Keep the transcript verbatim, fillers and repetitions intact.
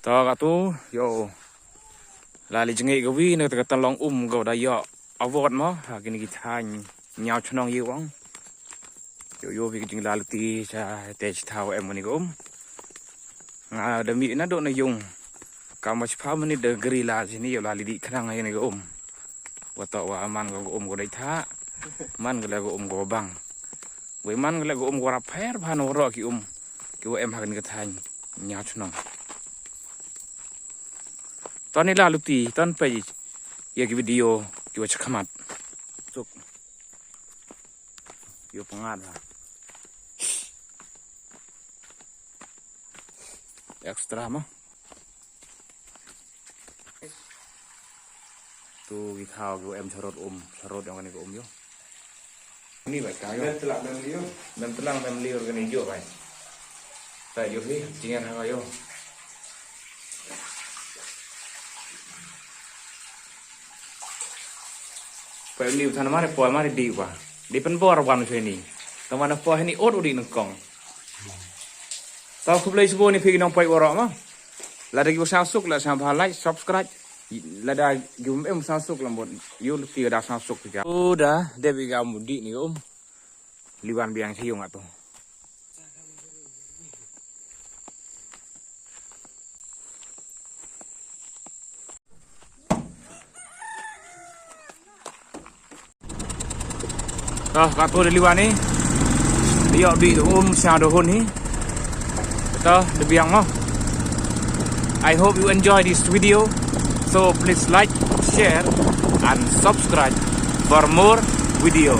To katu, yo. La li jngi ka wi na ka long um go da yo. Award mo, ha kini ki thaiñ ñiaw chnong ïa u ong. Yo yo wi ka jingla luti cha te chi thaw em ni ka um. Nga da mi na do na yung. Ka ma chpa mani da gri la jini yo la li di khnang ïa ni ka um. Wa to wa man ka um ko dei tha. Man ka le ka um ko bang. Wei man ka le ka um ko rap pher ban waro ki um. Ki wa em ha kini ka thaiñ ñiaw chnong. Ton ni la luti, ton pe ïa ki video ki wa chakmat. Suk. Yo pangat ha. Extra mo. Tu ki thaw ki em charot um, charot yang kani ko um yo. Ni bai ka yo. Mem telang mem liur. Mem telang mem liur kani yo bai. Ta yo hi, jingan ha yo. Pai liu than mare poi mare di wa. Di pen bor wan choi ni. Tang wan poi ni ot udi nengkong. Tau khublei shibun ni phi nong pai waro ma. Lada ki ba suk la sa ba like, subscribe. Lada ki ba em sa suk la mot. Yo luti da sa suk phi ka. Uda, debi ga mudi ni um. Liwan biang chayung atu. Ah, katu da liwan ni. Yo bi um sa do hun hi. Katu da biang mo. I hope you enjoy this video. So please like, share, and subscribe for more video.